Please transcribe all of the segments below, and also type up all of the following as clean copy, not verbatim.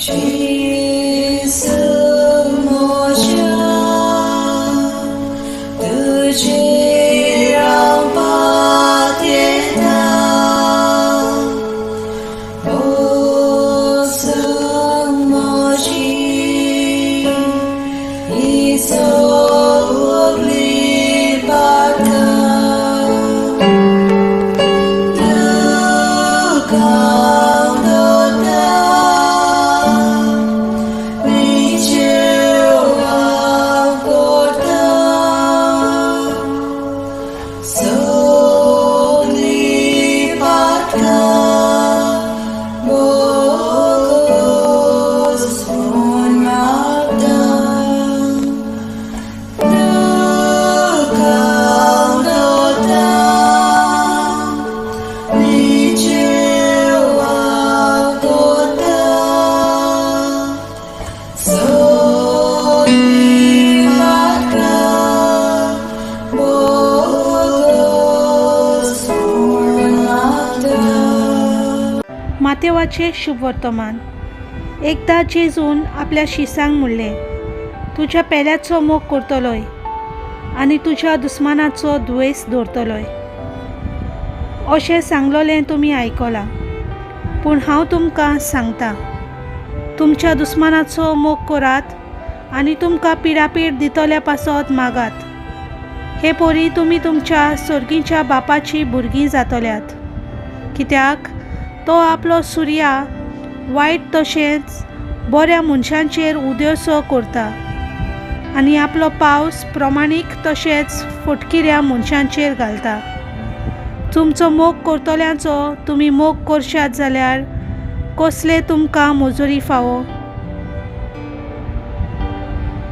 जेजू म्हज्या तुजेर हांव पातयेता भोगसून म्हजी हीं सगळीं पातकां दुखां विचेव हांव करतां सगळीं पातकां भोगसून मागतां दुखां विचेव हांव करतां सगळीं पातकां भोगसून मागतां. मातेवाचें शुभवर्तमान. एकदां जेजून आपल्या शिसांक म्हणलें, तुज्या पेल्याचो मोग करतलोय आनी तुज्या दुस्मानाचो दुयेंस दवरतलोय अशें सांगलोलें तुमी आयकलां. पूण हांव तुमकां सांगता, तुमच्या दुस्मानाचो मोग करात आनी तुमकां पिडापीड दितल्या पासत मागात. हे परी तुमी तुमच्या सर्गीच्या बापाची भुरगीं जातल्यात, कित्याक तो आपलो सुर्या वायट तशेंच बऱ्या मनशांचेर उदयसो करता आनी आपलो पावस प्रमाणीक तशेंच फटकिऱ्या मनशांचेर घालता. तुमचो मोग करतल्यांचो तुमी मोग करशात जाल्यार कसले तुमकां मजुरी फावो?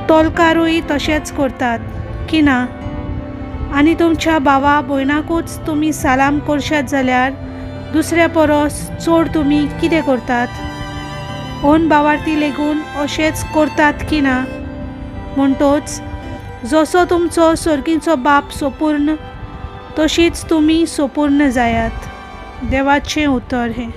तोलकारूय तशेंच करतात की ना? आनी तुमच्या भावा भयणाकूच तुमी सलाम करशात जाल्यार दुसऱ्या परस चड तुमी कितें करतात? ओन भावार्थी लेगून अशेंच करतात की ना? म्हणटोच जसो तुमचो सर्गीचो बाप सोपूर्ण तशीच तुमी सोपूर्ण जायात. देवाचें उतर हें.